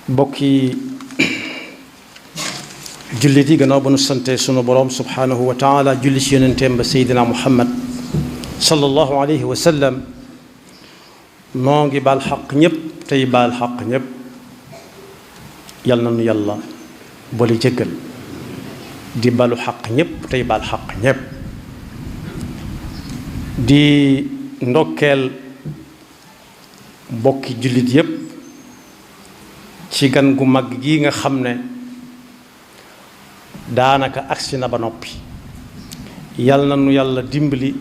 bokki jullit yi gannaaw ba nu sante sunu boroom subhaanahu wa taala julli ci yonenteem ba seydina muhammad sallallahu alayhi wa sallam noo ngi baal xaq ñépp tey baal xaq ñépp yal na nu yàlla boole jéggal di balu xaq ñépp tey baal xaq ñépp di ndokkeel bokki jullit yépp ci gan gu mag gi nga xam ne daanaka agsi na ba noppi yal na nu yàlla dimbali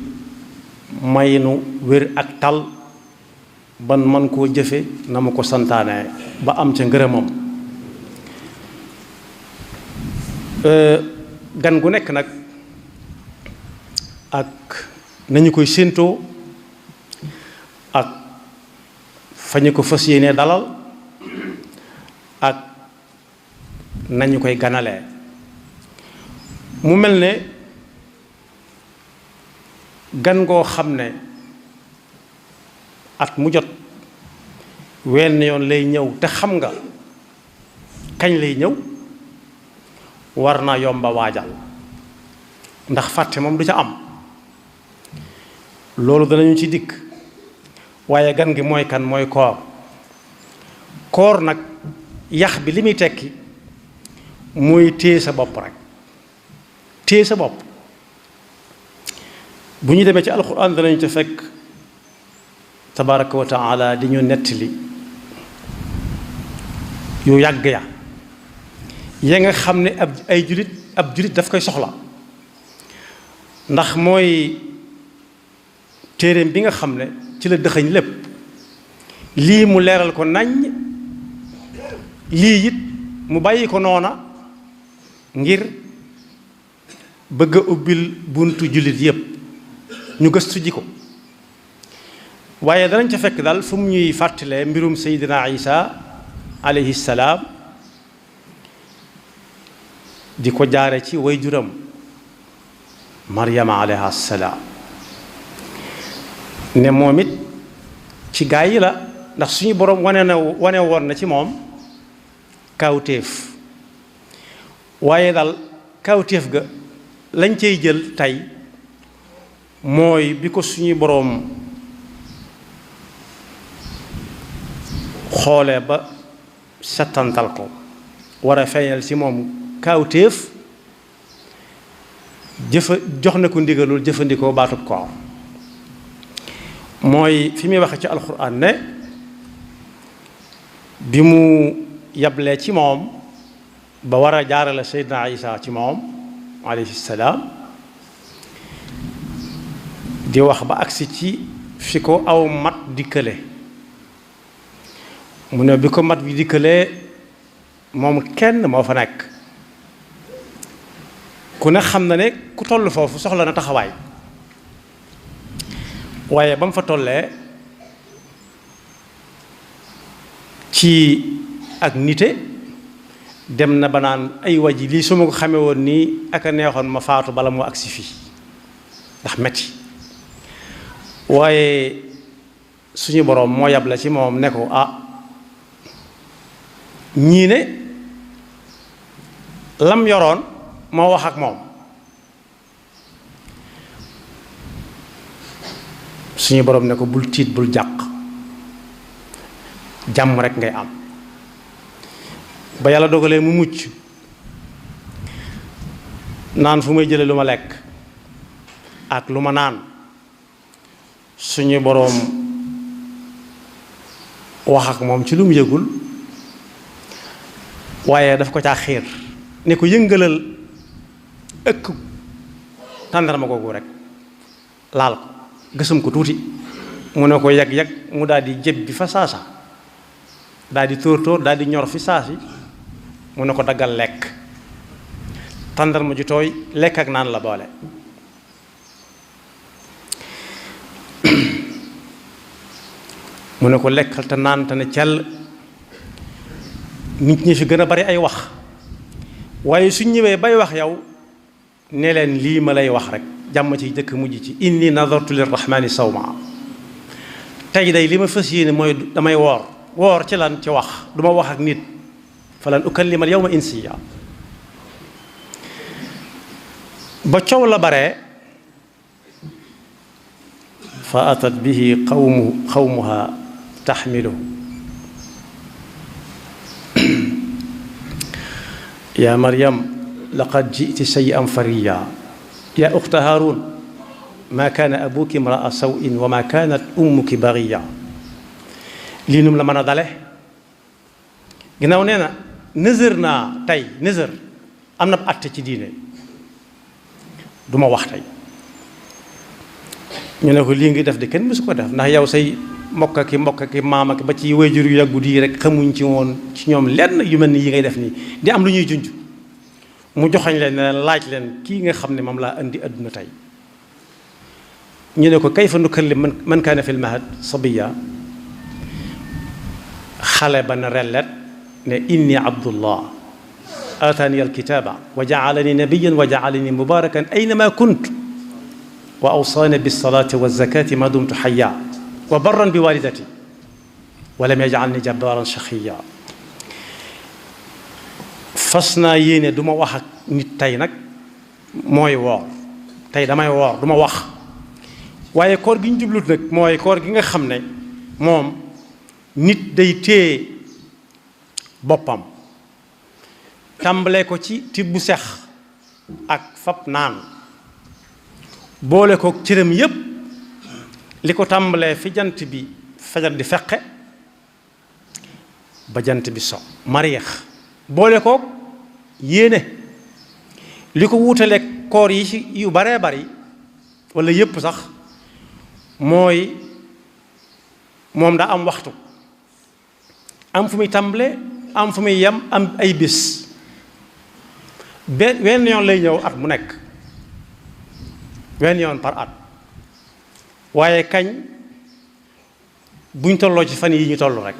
may nu wér ak tal ban man koo jëfe na mu ko santaane ba am ca ngërëmam gan gu nekk nag ak nañu koy séentoo ak fa ñu ko fas yéenee dalal ak nañu koy ganalee mu mel ne gan goo xam ne at mu jot wenn yoon lay ñëw te xam nga kañ lay ñëw war na yomba waajal ndax fàtte moom du ca am loolu danañu ci dikk waaye gan gi mooy kan mooy koor koor nag yax bi li muy tekki mooy téye sa bopp rek téye sa bopp bu ñu demee ci alxuraan danañu ca fekk tabaraka wa taala di ñu nettali yu yàgg ya nga xam ne ab julit daf koy soxla ndax mooy téeréem bi nga xam ne ci la dëxëñ lépp lii mu leeral ko naññ lii it mu bàyyi ko noona ngir bëgg a ubbil buntu jullit yépp ñu gëstu ji ko waaye danañ ca fekk daal fu mu ñuy fàttalee mbirum Seydina Isa alayhi salaam di ko jaare ci waajuram Maryama alayha salaam ne moom it ci gaa yi la ndax suñu boroom wane woon na ci moom kawtéef waaye daal kawtéef ga lañ cay jël tey mooy bi ko suñu boroom xoolee ba settantal ko war a feeñal ci moom kawtéef jox na ko ndigalul jëfandikoo baatub koor mooy fi muy waxe ci alxuraan ne bi mu yablee ci moom ba war a jaarale Seydina Isa ci moom alayhi salaam di wax ba agsi ci fi ko aw mat dikkale mu ne bi ko mat bi dikkalee moom kenn moo fa nekk ku ne xam na ne ku toll foofu soxla na taxawaay waaye ba mu fa tollee ci ak nite dem na ba naan ay waji lii su ma ko xamee woon nii ak a neexoon ma faatu bala moo agsi fii ndax metti waaye suñu boroom moo yable ci moom ne ko ñii ne lam yoroon moo wax ak moom suñu boroom ne ko bul tiit bul jàq jàmm rekk ngay am ba yàlla dogalee mu mucc naan fu may jële lu ma lekk ak lu ma naan suñu boroom wax ak moom ci lu mu yëgul waaye daf ko caa xiir ne ko yëngalal ëkk tàndarma googu rek laal ko gësam ko tuuti mu ne ko yag-yag mu daal di jëb bi fa saasa daal di tóor daal di ñor fi saasi mu ne ko daggal lekk tàndarma ju tooy lekk ak naan la boole mu ne ko lekkal te naan te ne cell nit ñi fi gën a bari ay wax waaye suñ ñëwee bay wax yow ne leen lii ma lay wax rek jàmm ci jëkk mujj ci inni nadartu lirrahmani sawma tey day li ma fas yéene mooy damay woor ci lan ci wax duma wax ak nit falan ukallima al yawma insiya. ba coow la bare fa atat bihi qawmuha taxmiluhu ya maryam laqad jiti shay'an fariya ya uxta haarun ma kaana abuki imraa sawin wa ma kaanat ummuki bagiya. lii num la mën a dale ginnaaw nee na nësër naa tey nësër am na atte ci diine du ma wax tey. ñu ne ko lii ngi def de kenn mësu ko def ndax yow say mbokk ki maam ak ba ci wayjur yu yàggu di rek xamuñ ci woon ci ñoom lenn yu mel ni yi ngay def nii di am lu ñuy junj mu joxañ leen ne laaj leen kii nga xam ne moom laa indi adduna tey. ñu ne ko kayfa nukallim man kaana fil mahad sabiya. xale ba na rellet ne inni abdullah atani alkitaba wa jaalani nabiyan wa jaalani mubarakan aynama kunt wa awsaani bilsalati walzakati ma dumtu xaya wa barran bi walidati wa lam yajcalni jabbaran shaqiya. fas naa yéene du ma wax ak nit tey nag mooy woor tey damay woor du ma wax waaye koor gi ñu jublut nag mooy koor gi nga xam ne moom nit day téye boppam tàmbalee ko ci tibb sex ak fab naan boole ko cëram yépp li ko tàmbalee fi jant bi fajar di feqe ba jant bi so mariix boole ko yéene li ko wuutale koor yi ci yu baree bari walla yépp sax mooy moom daa am waxtu am fu muy tàmbalee am fu muy yem am ay bis wenn yoon lay ñëw at mu nekk wenn yoon par at waaye kañ buñ tolloo ci fan yi ñu toll rek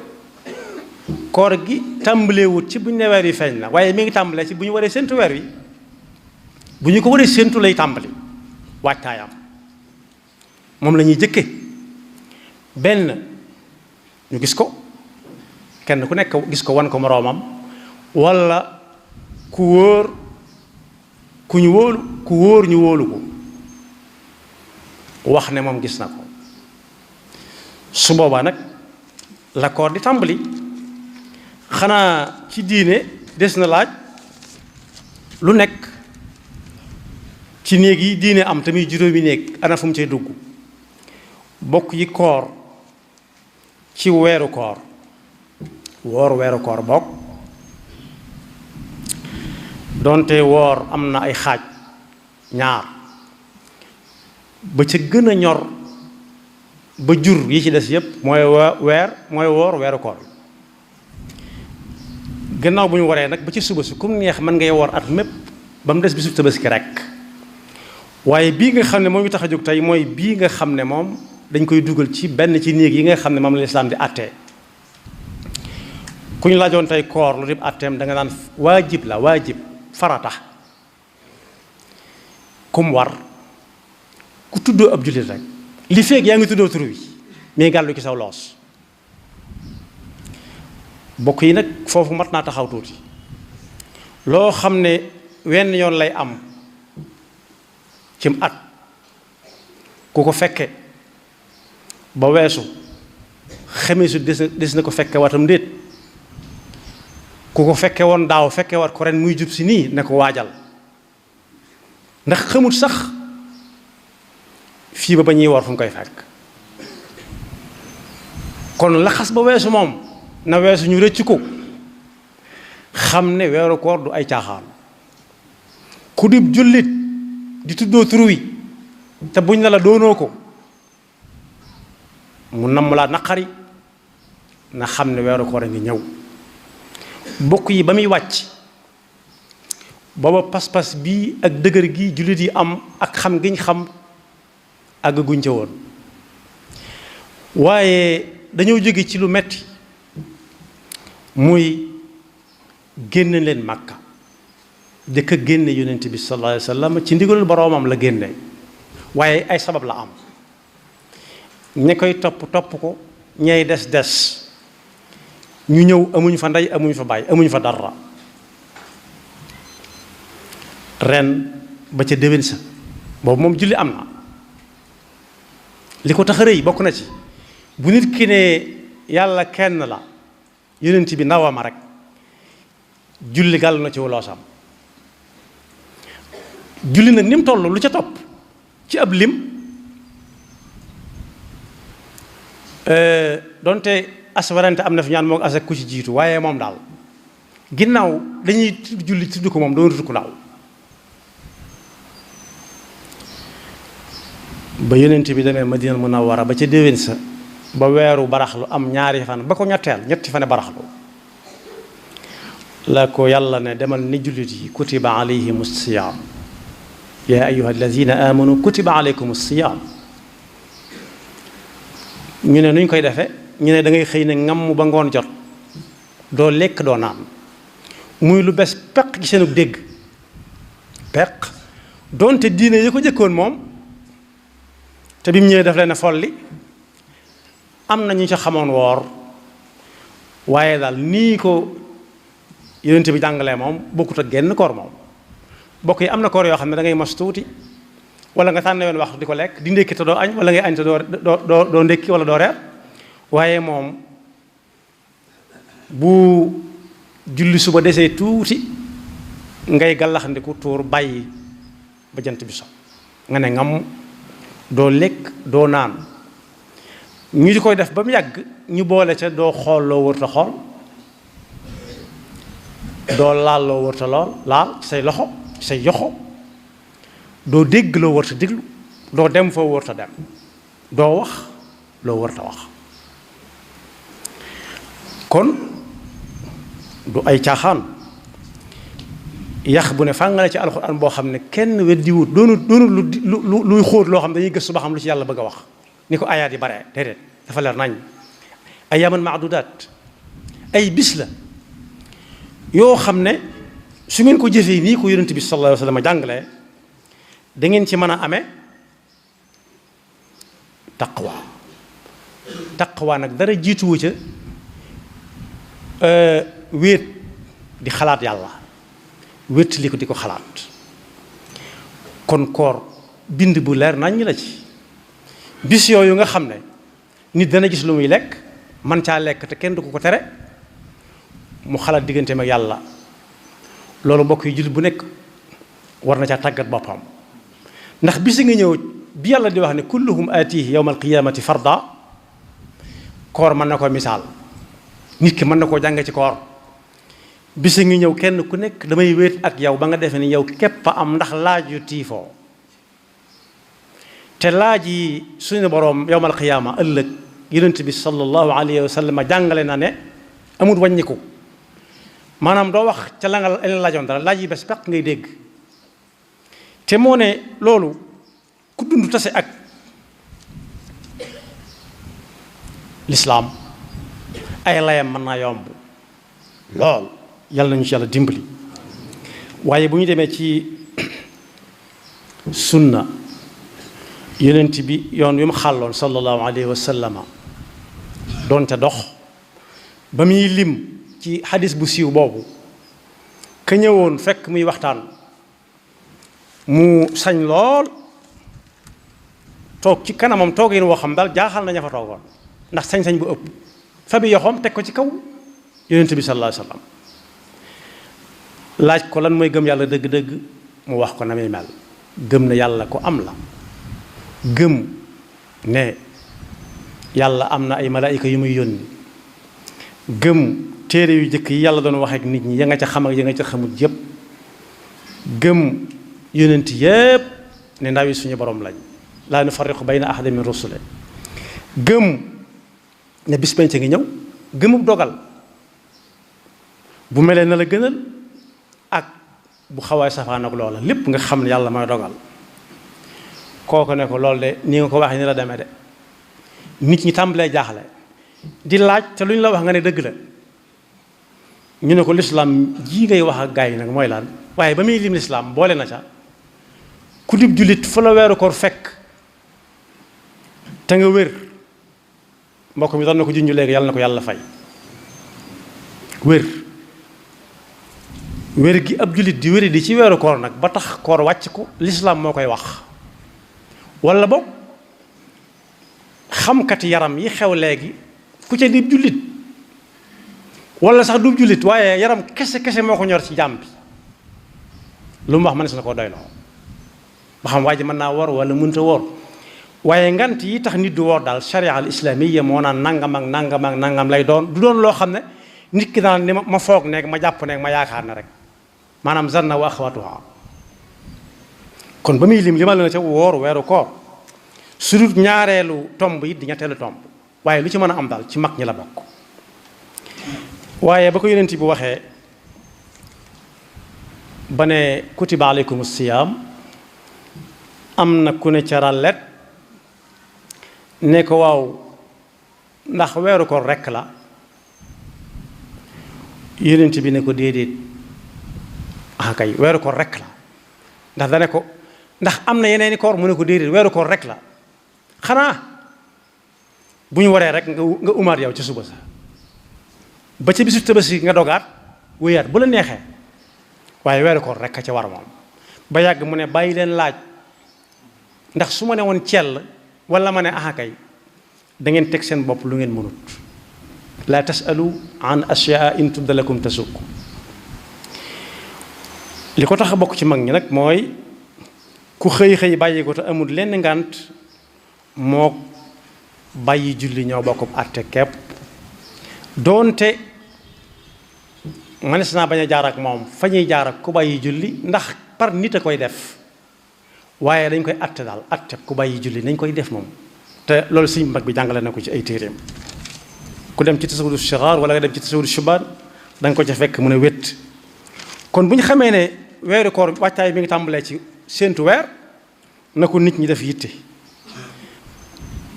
koor gi tàmbaleewut ci buñ ne weer yi feeñ na waaye mi ngi tàmbalee ci bu ñu waree séntu weer wi bu ñu ko waree séntu lay tàmbali waajtaayam moom la ñuy jëkke benn ñu gis ko kenn ku nekk gis ko wan ko moroomam walla ku wóor ku ñu wóolu ku wóor ñu wóolu ko wax ne moom gis na ko su boobaa nag la koor di tàmbali. xanaa ci diine des na laaj lu nekk ci néeg yi diine am tamit juróomi néeg ana fu mu cay dugg bokk yi koor ci weeru koor woor weeru koor bokk donte woor am na ay xaaj ñaar ba ca gën a ñor ba jur yi ci des yépp mooy woor weeru koor gannaaw bu ñu waree nag ba ci suba si comme neex mën ngay woor at mépp ba mu des bisu tabaski rek waaye bii nga xam ne moom ñu tax a jóg tey mooy bii nga xam ne moom dañ koy dugal ci benn ci néeg yi nga xam ne moom la lislaam di àttee ku ñu laajoon tey koor lu dib àtteem da nga naan waajib la waajib farata kum war ku tuddoo ab jullit rek li feeg yaa ngi tuddoo tur wi mais gàllu ci saw loos bokk yi nag foofu mat naa taxaw tuuti loo xam ne wenn yoon lay am cim at ku ko fekke ba weesu xemisu des na ko fekke watam ndéet ku ko fekke woon daaw fekke wat ko ren muy jub si nii ne ko waajal ndax xamut sax fii ba ñuy war fu mu koy fekk kon laxas ba weesu moom na weesu ñu rëcc ko xam ne weeru koor du ay caaxaan ku dib jullit di tuddoo tur wi te buñ na la doonoo ko mu namm laa naqari na xam ne weeru koor a ngi ñëw bokk yi ba muy wàcc booba pas-pas bii ak dëgër gi jullit yi am ak xam giñ xam àgg guñ ca woon waaye dañoo jóge ci lu metti muy génn leen Makka jëkk a génne yonent bi sallallahu alayhi wa sallam ci ndigalul boroomam la génne waaye ay sabab la am ña koy topp ko ñay des ñu ñëw amuñ fa ndey amuñ fa baay amuñ fa dara ren ba ca déwén sa boobu moom julli am na li ko tax a rëy bokk na ci bu nit ki ne yàlla kenn la yonent bi ndawama rek julli gàll na ci loosam julli nag ni mu toll lu ca topp ci ab lim donte aswarante am na fi ñaan moom asak ku ci jiitu waaye moom daal ginnaaw dañuy julli tudd ko moom doon tudd ko ndaw ba yonent bi demee Madinal Munawwara ba ca déwén sa ba weeru baraxlu am ñaari fan ba ko ñetti fane baraxlu la ko yàlla ne demal ni jullit yi kutiba alayhim siyam ya ayuha alladina amanu kutiba alaykum siyam ñu ne nuñ koy defe ñu ne da ngay xëy ne ngam ba ngoon jot doo lekk doo naan muy lu bes peq ci seenu dégg peq doonte diine yi ko jëkkoon moom te bi mu ñëwee daf leen a folli am na ñu ca xamoon woor waaye daal nii ko yonent bi jàngalee moom bokkut ak genn koor moom bokk yi am na koor yoo xam ne da ngay mos tuuti wala nga tànn yoon waxtu di ko lekk di ndékki te doo añ wala ngay añ te doo ndékki wala doo reer waaye moom bu julli suba desee tuuti ngay gàllaxndiku tuur bàyyi ba jant bi so nga ne ngam doo lekk doo naan ñu di koy def ba mu yàgg ñu boole ca doo xool loo wërta xool doo laal loo wërta laal say loxo say yoxo doo dégg loo wërta déglu doo dem foo wërta dem doo wax loo wërta wax kon du ay caaxaan yax bu ne fàngale ci alxuraan boo xam ne kenn weddiwut doonul luy xóot loo xam ne dañuy gëstu ba xam lu ci yàlla bëgg a wax ni ko ayaat yi bare déedéet dafa leer nañ ayaaman maadudaat ay bis la yoo xam ne su ngeen ko jëfee nii ko yonent bi sallallahu alayhi wa sallam jàngalee da ngeen ci mën a amee taqwa nag dara jiituwu ca wéet di xalaat yàlla wéet li ko di ko xalaat kon koor bind bu leer nañ la ci bis yooyu nga xam ne nit dana gis lu muy lekk man caa lekk te kenn du ko tere mu xalaat digganteem ak yàlla loolu mbokk yi jullit bu nekk war na caa tàggat boppam ndax bisi nga ñëw bi yàlla di wax ne kulluhum aatihi yawma alqiyamati farda koor mën na ko misaal nit ki mën na koo jànge ci koor bisi ngi ñëw kenn ku nekk damay wéet ak yow ba nga defee ni yow képp a am ndax laaj yu tiifoo te laaj yi suñu boroom yawmal qiyaama ëllëg yonent bi sallallahu alayhi wa sallam jàngale na ne amul wàññiku maanaam doo wax ca la nga leen laajoon dara laaj yi bés peq ngay dégg te moo ne loolu ku dund tase ak lislaam ay layam mën naa yomb lool yàlla nañu ci yàlla dimbali waaye bu ñu demee ci sunna yonent bi yoon wi mu xàlloon sallallahu alayhi wa sallama doon ca dox ba muy lim ci xadis bu siiw boobu ka ñëwoon fekk muy waxtaan mu sañ lool toog ci kanamam toogin woo xam daal jaaxal na ña fa toogoon ndax sañ-sañ bu ëpp fa bi yoxoom teg ko ci kaw yonent bi sallallahu alayhi wa sallam laaj ko lan mooy gëm yàlla dëgg-dëgg mu wax ko na muy mel gëm na yàlla ko am la gëm ne yàlla am na ay malaayika yu muy yónni gëm téere yu jëkk yi yàlla doon wax ak nit ñi ya nga ca xam ak ya nga ca xamul yépp gëm yonent yépp ne ndaw yi suñu borom lañ laa nufarriqu bayna ahadin min rusule gëm ne bis penc ngi ñëw gëmub dogal bu melee na la gënal ak bu xawaay safaan ak loola lépp nga xam ne yàlla mooy dogal kooku ne ko loolu de ni nga ko waxee ni la demee de nit ñi tàmbalee jaaxle di laaj te lu ñu la wax nga ne dëgg la ñu ne ko lislaam ji ngay wax ak gaa yi nag mooy lan waaye ba muy lim lislaam boole na ca ku dib jullit fu la weeru koor fekk te nga wér mbokk mi doon na ko junj léegi yàlla na ko yàlla fay wér wér gi ab jullit di wéri di ci weeru koor nag ba tax koor wàcc ko lislaam moo koy wax wala boog xamkati yaram yi xew léegi ku ca di jullit wala sax du jullit waaye yaram kese kese moo ko ñor ci jàmm bi lu mu wax mënees na koo doyloo ba xam waa ji mën naa woor wala mënta woor waaye ngant yi tax nit du woor daal sharia al islamiyya moo naan nangam ak nangam ak nangam lay doon du doon loo xam ne nit ki daan ni ma foog neeg ma jàpp neeg ma yaakaar ne rek maanaam zanna wa axwatuha kon ba muy lim limal na ca woor weeru koor su dul ñaareelu tomb yi di ñetteelu tomb waaye lu ci mën a am daal ci mag ñi la bokk waaye ba ko yonent bi waxee ba ne kutiba aleykum siyaam am na ku ne ca ràllet ne ko waaw ndax weeru koor rekk la yonent bi ne ko déedéet ah kay weeru koor rekk la ndax dane ko ndax am na yeneeni koor mu ne ko déedéet weeru koor rekk la xanaa bu ñu waree rek nga umaat yow ci suba sa ba ca bisu Tabaski nga dogaat wéyaat bu la neexee waaye weeru koor rekk a ca war moom ba yàgg mu ne bàyyi leen laaj ndax su ma ne woon cell wala ma ne ah kay da ngeen teg seen bopp lu ngeen mënut la tasalu an ashyaa in tubda lakum tasuk li ko tax a bokk ci mag ñi nag mooy ku xëy bàyyi ko te amul lenn ngànt moo bàyyi julli ñoo bokk àtte kepp doonte manes naa bañ a jaar ak moom fa ñuy jaar ak ku bàyyi julli ndax par nit a koy def waaye dañ koy àtte daal àtte ku bàyyi julli nañ koy def moom te loolu suñu mag bi jàngale na ko ci ay téeréem ku dem ci tasawudu sigaar wala nga dem ci tasawudu shubaan da nga ko ca fekk mu ne wét kon bu ñu xamee ne weeru koor wàccaay mi ngi tàmbalee ci séentu weer na ko nit ñi def yitte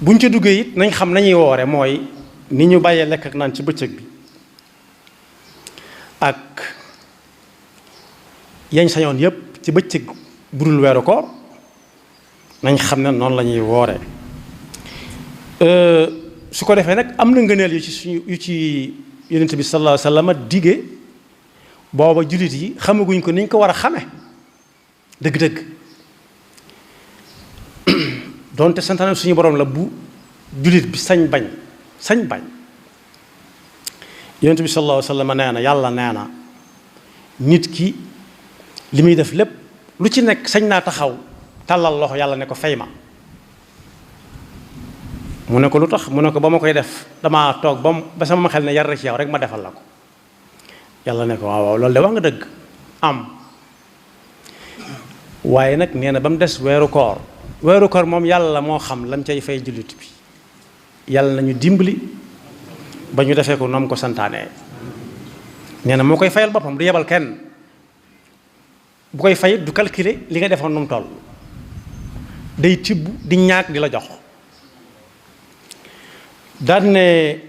buñ ca duggee it nañ xam nañuy woore mooy ni ñu bàyyee lekk ak naan ci bëccëg bi ak yañ sañoon yépp ci bëccëg budul weeru koor nañ xam ne noonu la ñuy woore su ko defee nag am na ngëneel yu ci yonent bi sallallahu alayhi wa sallam dige booba jullit yi xamaguñ ko niñ ko war a xame dëgg-dëgg doonte santaane suñu borom la bu jullit bi sañ bañ yonent bi sallallahu alayhi wa sallam nee na yàlla nee na nit ki li muy def lépp lu ci nekk sañ naa taxaw tàllal loxo yàlla ne ko fay ma mu ne ko lu tax mu ne ko ba ma koy def damaa toog ba sama xel ne yar ci yow rek ma defal la ko yàlla ne ko waaw loolu de wax nga dëgg am waaye nag nee na ba mu des weeru koor moom yàlla moo xam lam cay fay jullit bi yàlla nañu dimbali ba ñu defee ko noom ko santaane nee na moo koy fayal boppam du yebal kenn bu koy fay du calculer li nga defoon nu mu toll day tibb di ñaag di la jox daan ne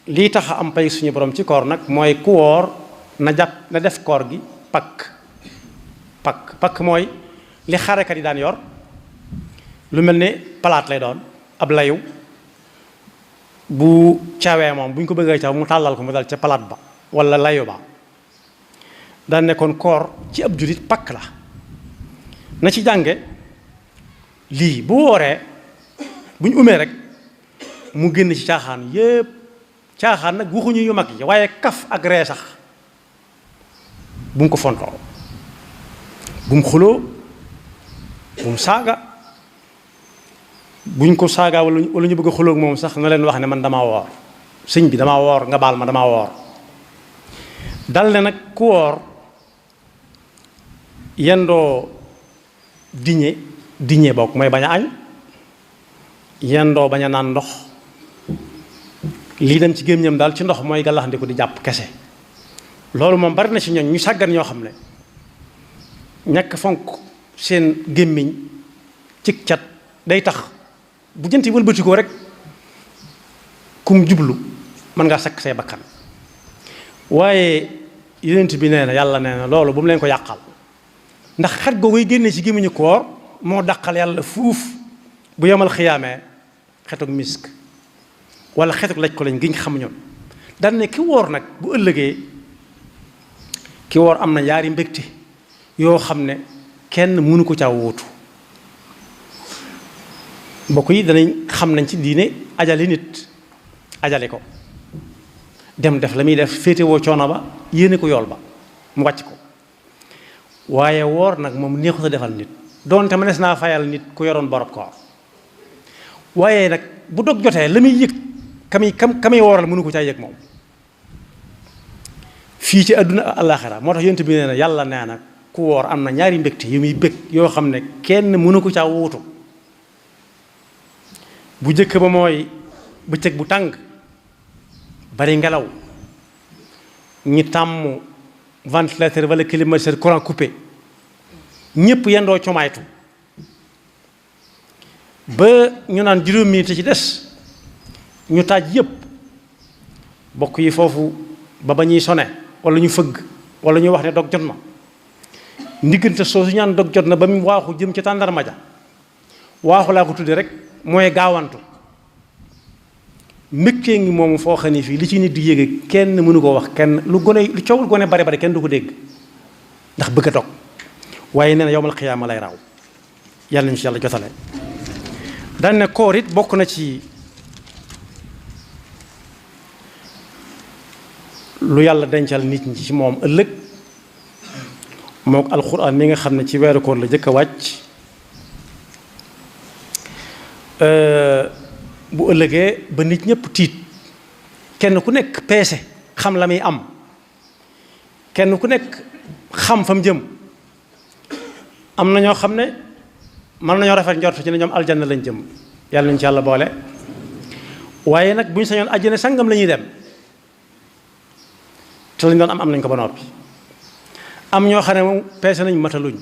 lii tax a am pay suñu borom ci koor nag mooy ku woor na def koor gi pakk mooy li xarekat yi daan yor lu mel ne palaat lay doon ab layu bu caawee moom bu ñu ko bëggee caaw mu tàllal ko mu dal ca palaat ba wala layu ba daan ne kon koor ci ab jullit pakk la na ci jànge lii bu wooree bu ñu umee rek mu génn ci caaxaan yépp caaxaan nag waxuñu yu mag yi waaye kaf ak ree sax bu mu ko fontoo bu mu xuloo bu mu saaga buñ ko saaga wala ñu bëgg a xuloo ak moom sax na leen wax ne man damaa woor sëñ bi damaa woor nga baal ma damaa woor dal ne nag ku woor yendoo diñe bokk mooy bañ a añ yendoo bañ a naan ndox lii dem ci gémmiñam daal ci ndox mooy gàllaxandiku di jàpp kese loolu moom bari na ci ñooñ ñu sàggan ñoo xam ne ñàkk fonk seen gémmiñ ci cat day tax bu jënt yi wëlbatikoo rek kum jublu mën ngaa sakk say bakkan waaye yonent bi nee na yàlla nee na loolu bu mu leen ko yàqal ndax xet googu yi génnee ci gémmiñu koor moo dàqal yàlla fuuf bu yemal xiyaamee xetuk misk wala xetuk laj ko lañ gi ñu xam ñoom daan ne ki woor nag bu ëllëgee ki woor am na ñaari mbégte yoo xam ne kenn mënu ko caa wóotu mbokk yi danañ xam nañ ci diine ajale nit ajale ko dem def la muy def féetewoo coono ba yéene ko yool ba mu wàcc ko waaye woor nag moom neexut a defal nit doonte mënees naa fayal nit ku yoroon borob koor waaye nag bu dog jotee la muy yëg kamay wooral mënu ko caa yëg moom fii ci àdduna ak àllaaxira moo tax yonent bi nee na yàlla nee na ku woor am na ñaari mbégte yu muy bég yoo xam ne kenn mënu ko caa wuutu bu jëkk ba mooy bëccëg bu tàng bari ngelaw ñi tàmm ventilateur wala climatiseur courant coupé ñëpp yendoo comaaytu ba ñu naan juróom minute ci des ñu taaj yëpp bokk yi foofu ba ñuy sone wala ñu fëgg wala ñu wax ne dog jot na ndiggante soosu ñaan dog jot na ba mu waaxu jëm ca tàndarma ja waaxu laa ko tudde rek mooy gaawantu mbëkkee ngi moomu foo xam ne fii li ci nit di yéege kenn mënu ko wax kenn lu coowul gone bare bare kenn du ko dégg ndax bëgg a dog waaye nee na yowmal xiyaama lay raw yàlla nañu ci yàlla jotale dañ ne koor it bokk na ci lu yàlla dencal nit ñi ci moom ëllëg mook alxuraan mi nga xam ne ci weeru koor la jëkk a wàcc bu ëllëgee ba nit ñëpp tiit kenn ku nekk peese xam la muy am kenn ku nekk xam fa mu jëm am na ñoo xam ne mën nañoo rafet njort ci ne ñoom aljanna lañ jëm yàlla nañu ci yàlla boole waaye nag bu ñu sañoon àjjana sangam la ñuy dem te lañ doon am nañ ko ba noppi am ñoo xam ne moom peese nañ mataluñ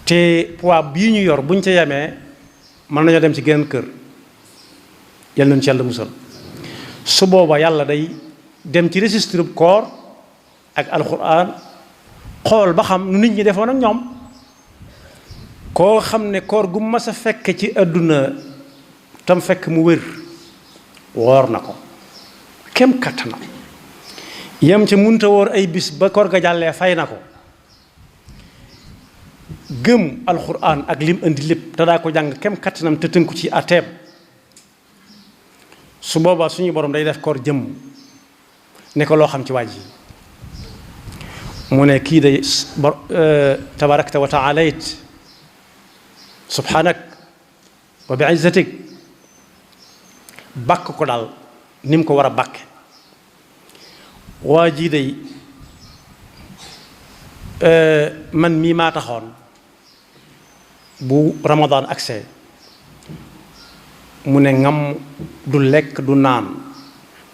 te poids bii ñu yor buñ ca yemee mën nañoo dem ci geneen kër yàlla nañu ci yàlla musal su booba yàlla day dem ci registre koor ak alxuraan xool ba xam nu nit ñi defoon ak ñoom koo xam ne koor gu mas a fekk ci àdduna tam fekk mu wér woor na ko kem kattanam yem ca munta woor ay bis ba koor ga jàllee fay na ko gëm alxuraan ak lim indi lépp te daa ko jàng kem kattanam te tënku ci ateeb su boobaa suñu borom day def koor jëmm ne ko loo xam ci waaj yi mu ne kii day tabarakta wa taalayt subhanak wa bi izzatik bàkk ko daal ni mu ko war a bàkke waa jii day man mii maa taxoon bu Ramadan accès mu ne ngam du lekk du naan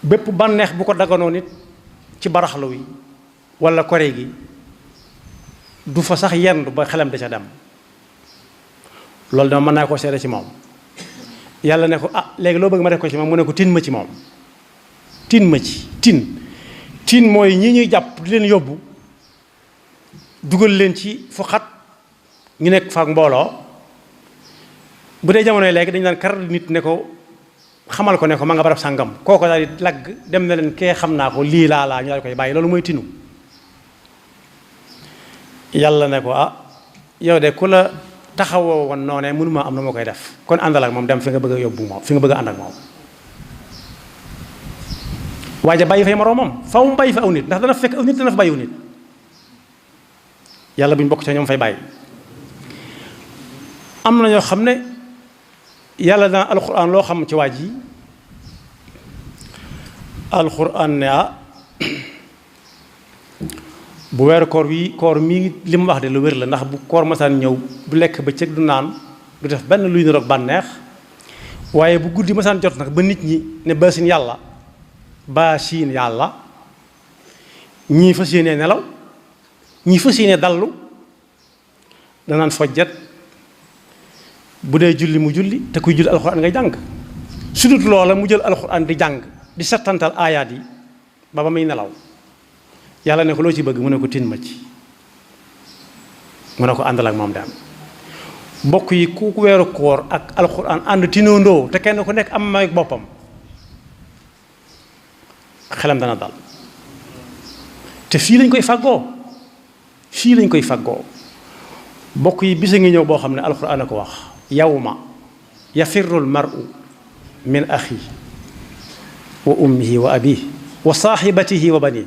bépp bànneex bu ko daganoo nit ci baraxlu wi walla kore gi du fa sax yendu ba xelam da ca dem loolu dama mën naa koo seede ci moom yàlla ne ko ah léegi loo bëgg ma def ko ci moom mu ne ko tin ma ci moom tin ma ci tin mooy ñi ñuy jàpp di leen yóbbu dugal leen ci fu xat ñu nekk faak mbooloo bu dee jamonoy léegi dañu daan kar nit ne ko xamal ko ne ko ma nga barab sàngam kooko daal di lagg dem na leen kee xam naa ko lii laa ñu daal koy bàyyi loolu mooy tinu yàlla ne ko ah yow de ku la taxawoo woon noonee mënuma am na ma koy def kon àndal ak moom dem fi nga bëgg a yóbbu moom fi nga bëgg a ànd ak moom waaye bàyyi fay moroomam faw mu bàyyi fa aw nit ndax dana fekk aw nit dana fa bàyyi aw nit yàlla bu ñu bokk ca ñoom fay bàyyi am na ñoo xam ne yàlla dana alxuraan loo xam ci waaj yi alxuraan ne ah bu weeru koor mii li mu wax de lu wér la ndax bu koor masaan ñëw du lekk bëccëg du naan du def benn luy niroog bànneex waaye bu guddi masaan jot nag ba nit ñi ne baasin yàlla ñii fas yéenee nelaw ñii fas yéenee dallu danaan fojjat bu dee julli mu julli te kuy julli alxuraan ngay jàng su dut loola mu jël alxuraan di jàng di settantal aayaat yi ba muy nelaw yàlla ne ko loo ci bëgg mu ne ko tin ma ci mu ne ko àndal ak moom dem mbokk yi ku weeru koor ak alxuraan ànd tinoondoo te kenn ku nekk am may boppam xelam dana dal te fii lañ koy fàggoo bokk yi bisa ngi ñëw boo xam ne alxuraan a ko wax yawma yafirru almar'u min axi wa ummihi wa abihi wa saaxibatihi wa banihi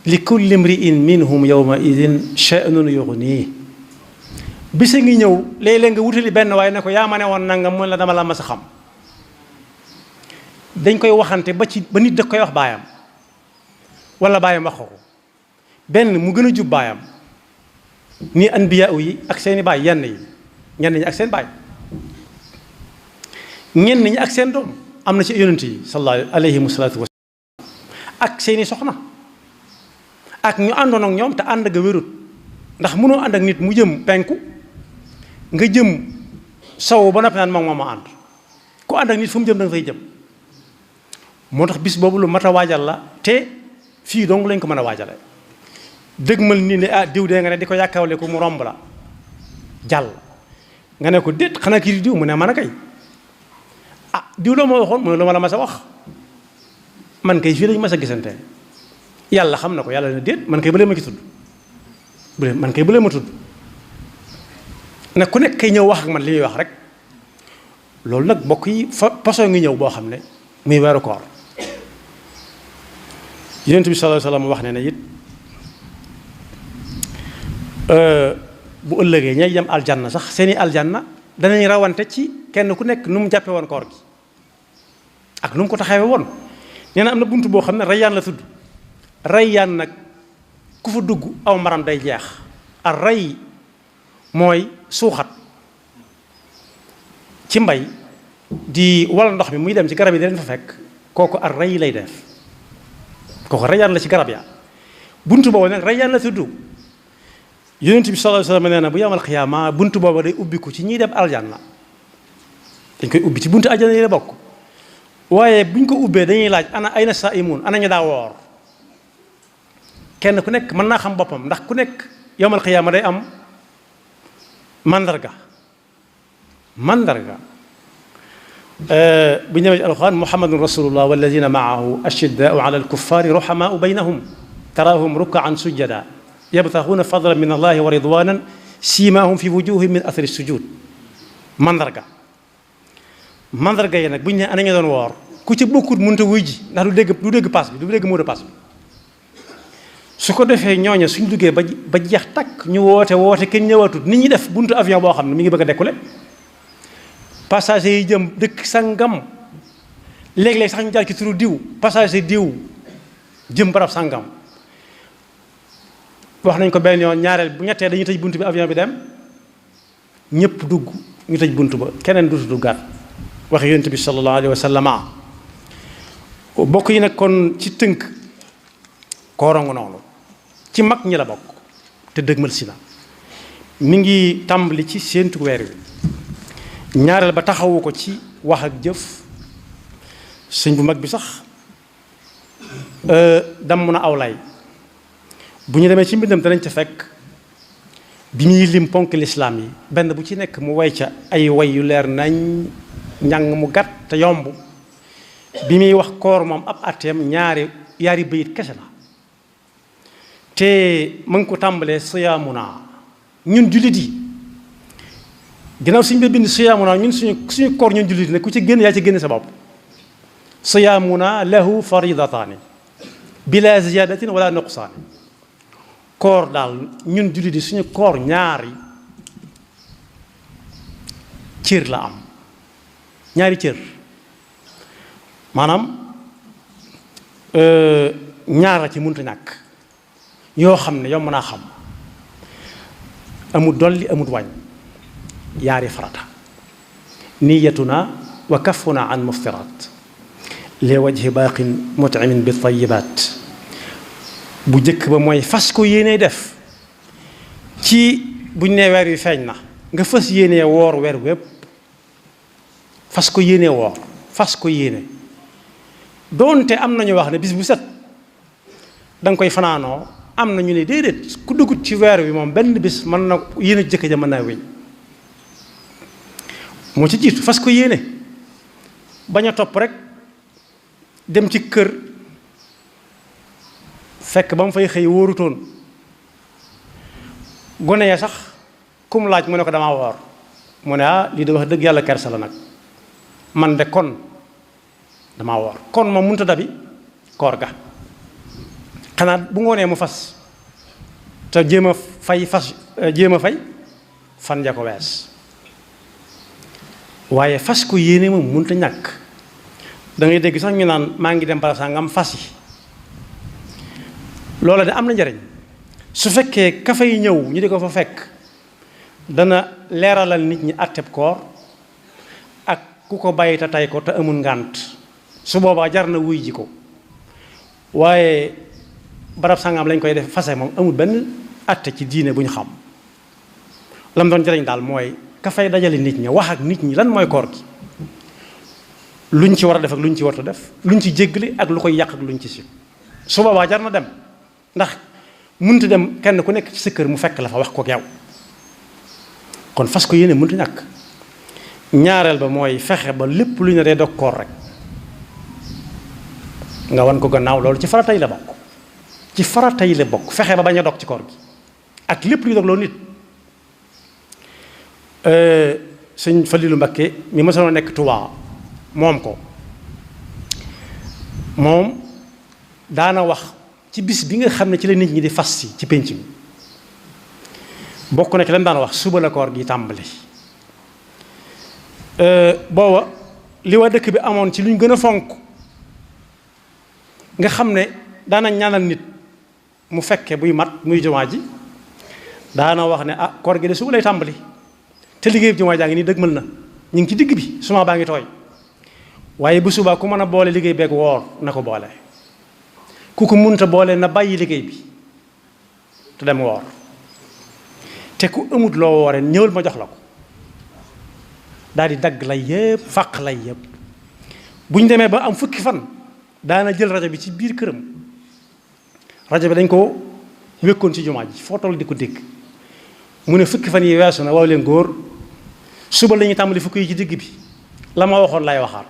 li kulli mri'in minhum yawma idin sha'nun yughnihi bisa ngi ñëw léeg-léeg nga wutali benn waaye ne ko yaa ma ne woon nangam mu la dama la mas a xam dañ koy waxante ba nit da koy wax baayam wala baayam wax ko benn mu gën a jub baayam ni anbiya yi ak seeni baay ñenn ñi ak seen baay ñenn ñi ak seen doom am na ci yonent yi sallallahu alayhi wa salaatu ak seeni soxna ak ñu àndoon ak ñoom te ànd ga wérut ndax mënoo ànd ak nit mu jëm penku nga jëm sow ba noppi naan moom ma ànd ku ànd ak nit fu mu jëm da nga fay jëm moo tax bis boobu lu mat a waajal la te fii dong lañ ko mën a waajale dëgmal nii ne diw dee nga ne di ko yàkkawle ko mu romb la jàll nga ne ko déet xanaa kii di diw mu ne man a kay diw loo ma waxoon mu ne lu ma la mas a wax man kay fii lañu mas a gisante yàlla xam na ko yàlla ne déet man kay bëlee ma ci tudd man kay bëlee ma tudd ne ku nekk kay ñëw wax ak man li muy wax rek loolu nag bokk yi façon ngi ñëw boo xam ne muy weeru koor yonent bi sallallahu alayhi wasallam wax ne it bu ëllëgee ñay dem aljanna sax seeni aljanna danañ rawante ci kenn ku nekk nu mu jàppe woon koor gi ak nu mu ko taxawee woon nee na am na bunt boo xam ne rayyaan la tudd rayyaan nag ku fa dugg aw maram day jeex ar ray mooy suuxat ci mbay di wal ndox mi muy dem ci garab yi di leen fa fekk kooku ar ray lay def kooku rayyaan la ci garab ya bunt boobu nag rayyaan la tudd yonent bi sallallahu alayhi wasallam nee na bu yamal xiyaama bunt boobu day ubbiku ci ñiy dem aljanna dañ koy ubbi ci buntu aljanna yi la bokk waaye buñ ko ubbee dañuy laaj ana ayna saa'imuun ana ñu daa woor kenn ku nekk mën naa xam boppam ndax ku nekk yamal xiyaama day am mandarga bu ñëwee ci alxuraan muhammadun rasulullah walladina maahu ashiddaau ala alkuffaari ruhamaau baynahum taraahum rukkaan sujjada yabtaxuuna fadlan min allahi wa ridwanan siimaahum fi wujuhihim min athari sujud mandarga yi nag bu ñu ne ana ñu doon woor ku ci bokkut mënut a wuy ji ndax du dégg paas bi du dégg mot de passe bi su ko defee ñooña suñ duggee ba jeex takk ñu woote kenn ñëwaatut nit ñi def buntu avion boo xam ne mi ngi bëgg a dekkule passager yi jëm dëkk sangam léeg-léeg sax ñu jaar ci turu diw passager diw jëm barab sangam wax nañ ko benn yoon ñaareel bu ñettee dañuy tëj bunt bi avion bi dem ñëpp dugg ñu tëj bunt ba keneen dutu duggaat waxe yonent bi sallallahu alayhi wa sallam bokk yi nag kon ci tënk koorongu noonu ci mag ñi la bokk te dëgmal si na mi ngi tàmbali ci séentu weer wi ñaareel ba taxawu ko ci wax ak jëf sëñ bu mag bi sax damm na aw lay bu ñu demee ci mbindam danañ ca fekk bi ñuy lim ponk lislaam yi benn bu ci nekk mu way ca ay way yu leer nañ njàng mu gàtt te yomb bi muy wax koor moom ab atteem yaari bayit kese la te ma ngi ko tàmbalee siyaamuna ñun jullit yi ginnaaw suñu ba bind siyaamuna ñun suñu koor ñun jullit yi ne ku ci génn yaa ci génn sa bopp siyaamuna lahu faridataani bila ziyadatin wala nuqsaani koor daal ñun jullit yi suñu koor ñaari cër la am ñaari cër maanaam ñaar la ci mënta ñàkk yoo xam ne yow mën naa xam amul dolli amul wàññ yaari farata niyatuna wa kafuna an muftirat li wajhi baaqin mut'imin bi tayyibaat bu jëkk ba mooy fas ko yéenee def ci buñ nee weer wi feeñ na nga fas yéenee woor weer wépp fas ko yéenee woor fas ko yéene doonte am nañu wax ne bis bu set da nga koy fanaanoo am na ñu ne déedéet ku dugut ci weer wi moom benn bis mën na yéene jëkk ja mën naa wéñ moo ci jiitu fas ko yéene bañ a topp rek dem ci kër fekk ba mu fay xëy wóorutoon gone ya sax kum laaj mu ne ko damaa woor mu ne lii de wax dëgg yàlla kersa la nag man de kon damaa woor kon moom mënut a dabi koor ga xanaa bu ngoonee mu fas te jéem a fay fan ja ko wees waaye fas ko yéene moom mënut a ñàkk da ngay dégg sax ñu naan maa ngi dem barab sangam fas yi loola de am na njariñ su fekkee ka fay ñëw ñu di ko fa fekk dana leeralal nit ñi àtteb koor ak ku ko bàyyi te tay ko te amul ngànt su boobaa jar na wuy ji ko waaye barab sangam lañ koy def fase moom amul benn àtte ci diine bu ñu xam lam doon jariñ daal mooy ka fay dajale nit ñi wax ak nit ñi lan mooy koor gi luñ ci war a def ak luñ ci warta def luñ ci jéggale ak lu koy yàq ak luñ ci si su boobaa jar na dem ndax mënut dem kenn ku nekk ci sa kër mu fekk la fa wax ko yow kon fas ko yéene mënut ñàkk ñaareel ba mooy fexe ba lépp lu ñu dee dog koor rek nga wan ko gannaaw loolu ci farata yi la bokk ci farata yi la bokk fexe ba bañ a dog ci koor gi ak lépp luy dog loolu nit sëñ Falilu Mbakke mi mësoon nekk Tuubaa moom ko moom daana wax ci bis bi nga xam ne ci la nit ñi di fas si ci pénc mi bokk na ci lam daan wax suba la koor gi tàmbali booba li waa dëkk bi amoon ci lu ñu gën a fonk nga xam ne daana ñaanal nit mu fekke buy mat muy jumaa ji daana wax ne koor gi de suba lay tàmbali te liggéey jumaa jaa ngi nii dëgmal na ñu ngi ci digg bi suma baa ngi tooy waaye bu subaa ku mën a boole liggéey beeg woor na ko boole ku ko munta boole na bàyyi liggéey bi te dem woor te ku amut loo wooree ñëwal ma jox la ko daal di dagg lay yëpp fàq lay yëpp bu ñu demee ba am fukki fan daana jël rajo bi ci biir këram rajo bi dañ ko wékkoon ci jumaa ji foo toll di ko dégg mu ne fukki fan yi weesu na waaw leen góor suba la ñuy tàmbali fukki yi ci digg bi la ma waxoon lay waxaat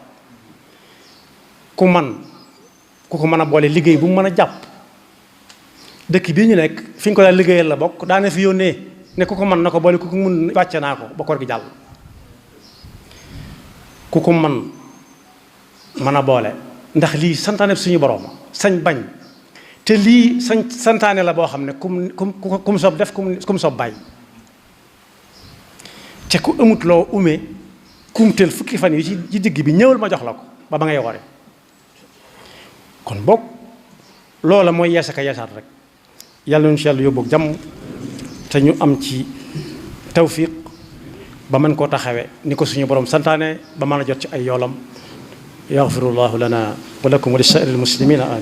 ku ko mën a boole liggéey bu mu mën a jàpp dëkk bii ñu nekk fi ñu ko daal liggéeyal la bokk daana fi yónnee ne ku ko mën na ko boole ku ko mun wàcce naa ko ba koor gi jàll ku ko mën a boole ndax lii santaane suñu borom sañ bañ te lii santaane la boo xam ne kum soob def kum soob bàyyi te ku amut loo umee kumteel fukki fan yi ci digg bi ñëwal ma jox la ko ba ngay wore kon boog loola mooy yeesa ka yeesaat rek yàlla nañu ci yàlla yóbbu ak jàmm te ñu am ci tawfiq ba mën koo taxawee ni ko suñu borom santaane ba mën a jot ci ay yoolam yaxfirullahu lana wa lakum wa li saa'iril muslimina amin